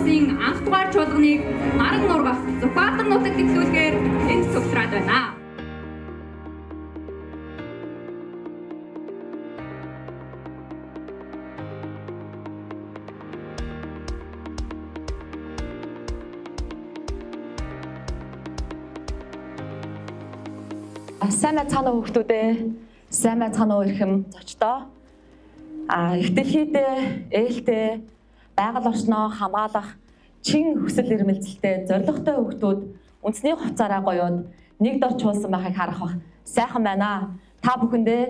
улсын анх дугаар чуулганыг Наран нуургах Сүхбаатар нутагт эхлүүлэхээр энд цогцраад байна. Сайн байцгаана уу хүүхдүүдээ. Сайн байцгаана уу эрхэм зочдоо. Их дэлхийдээ ээлтэй байгаль орчноо хамгаалах чин хүсэл эрмэлзэлтэй зоригтой хүүхдүүд үндэсний хувцаараа гоёод нэг дор чуулсан байхыг харах бах сайхан байна. Та бүхэндээ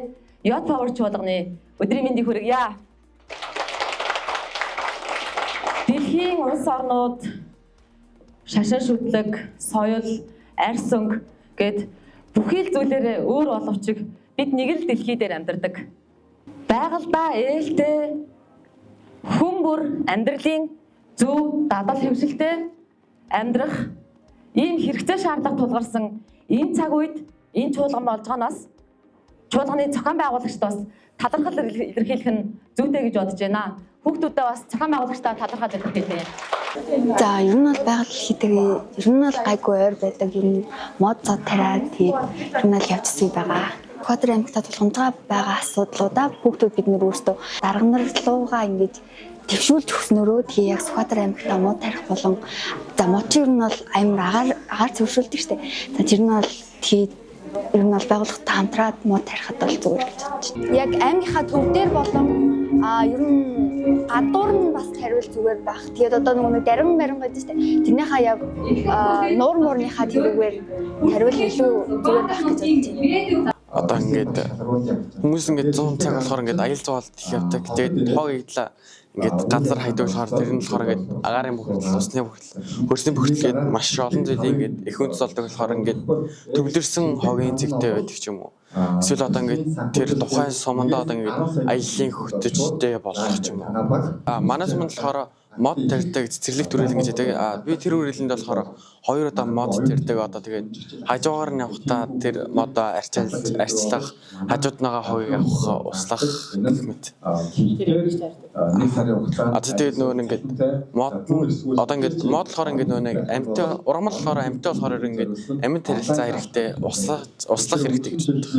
Yacht Power чуулганы өдрийн мэндийг хүргье. Дэлхийн улс орнууд шашин шүтлэг, соёл, арьс өнгө гэд бүхий л зүйлээрээ өөр боловч бид нэг л дэлхий дээр амьдардаг. Байгальдаа ээлтэй хүн бүр амьдралын зөв дадал хэвшилтэй амьдрах ийм хэрэгцээ шаардлага тулгарсан энэ цаг үед энэ чуулган болж байгаанаас чуулганы зохион байгуулагчид бас талархал илэрхийлэх нь зүйтэй гэж бодож байна. Хүүхдүүдээ бас зохион байгуулагчдаа талархал илэрхийлье. За ер нь бол байгаль хийдэг ер нь бол гайгүй ойр байдаг ер нь мод зод тариад тэгээд ер нь бол явчихсан байгаа. Квадр аймагта тулгамдгаа байгаа асуудлуудаа хүүхдүүд бид нэр өөрсдөө дарга нар руугаа ингэж төвшүүлж өгснөрөө тэгээ яг Сүхбаатар аймагта мод тарих болон за мод чи ер нь бол амар агаар агаар цэвэршүүлдэг штэ. За тэр нь бол тэгээд ер нь бол байгууллагатай хамтраад мод тарихад бол зүгээр гэж бодож байна. Яг аймгийнхаа төв дээр болон ер нь гадуур нь бас тариул зүгээр байх. Тэгээд одоо нөгөө нэг дарин барин гэдэг чинь тэрнийхээ яг нуур муурныхаа тэрүүгээр тариул илүү зүгээр байх гэж бодож байна. Одоо ингээд хүмүүс ингээд 100 цаг болохоор ингээд аял зугаалт их явдаг. Тэгээд хог игдлаа ингээд газар хайдаг болохоор тэр нь болохоор ингээд агаарын бохирдол, усны бохирдол, хөрсний бохирдол гээд маш олон зүйлийг ингээд их үндэс болдог болохоор ингээд төвлөрсөн хогийн зэгтэй байдаг ч юм уу. Эсвэл одоо ингээд тэр тухайн сумандаа одоо ингээд аяллаа хөтөчтэй болох ч юм уу. Манай суманд болохоор мод тарьдаг цэцэрлэг төрөл гэж байдаг. Би тэр үрэлэнд болохоор хоёр удаа мод тарьдаг. Одоо тэгээд хажуугаар нь явахдаа тэр модоо арчилж арчлах, хажууднагаа хогийг авах, услах гэх мэт. Одоо тэгээд нөгөө нэг ингээд мод одоо ингээд мод болохоор ингээд нөгөө нэг амьтай ургамал болохоор амьтай болохоор ингээд амьд тарилцаа хэрэгтэй, услах услах хэрэгтэй гэж боддог.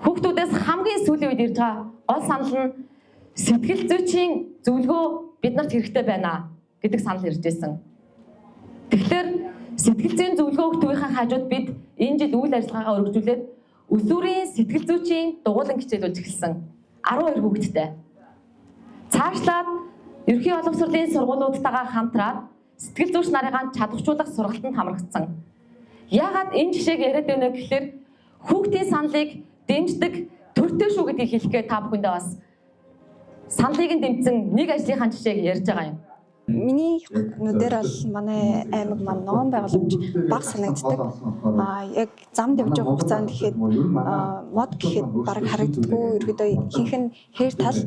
Хүүхдүүдээс хамгийн сүүлийн үед ирж байгаа гол санал нь сэтгэл зүйчийн зөвлөгөө бид нарт хэрэгтэй байна гэдэг санал ирж байсан. Тэгэхээр сэтгэл зүйн зөвлөгөө өгөх төвийнхээ хажууд бид энэ жил үйл ажиллагаагаа өргөжүүлээд өсвөрийн сэтгэл зүйчийн дугуйлан хичээлүүлж эхэлсэн. 12 хүүхэдтэй. Цаашлаад ерөнхий боловсролын сургуулиудтайгаа хамтраад сэтгэл зүйч нарыгаа чадварчуулах сургалтанд хамрагдсан. Яагаад энэ жишээг яриад байна вэ гэхээр хүүхдийн саналыг дэмждэг төртэй шүү гэдгийг хэлэх гээд та бүхэндээ бас саналыг нь дэмжсэн нэг ажлынхаа жишээг ярьж байгаа юм. Миний нүдээр бол манай аймаг маань ногоон байгууламж бага санагддаг. Яг замд явж байгаа хугацаанд гэхэд мод гэхэд бараг харагддаггүй. Ерөөдөө ихэнх нь хээр тал.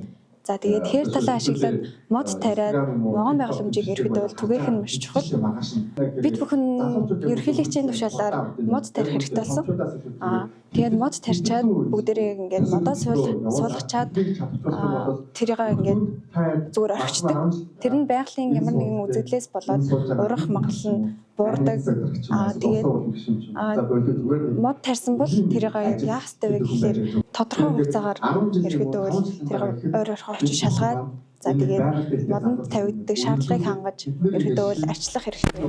За тэгээд хээр талаа ашиглаад мод тариад ногоон байгууламжийг ерөөдөө бол түгээх нь маш чухал. Бид бүхэн ерөнхийлөгчийн тушаалаар мод тарих хэрэгтэй болсон. Тэгээд мод тарьчаад бүгдээрээ ингээд модоо суулгачаад тэрийг ингээд зүгээр орхичдаг. Тэр нь байгалийн ямар нэгэн үзэгдлээс болоод урах магадлал нь буурдаг. Тэгээд мод тарьсан бол тэрийг яах ёстой вэ гэхлээр тодорхой хугацаагаар ерөөдөө бол тэрийг ойр орхоо очиж шалгаад за тэгээд модонд тавигддаг шаардлагыг хангаж ерөөдөө бол арчлах хэрэгтэй.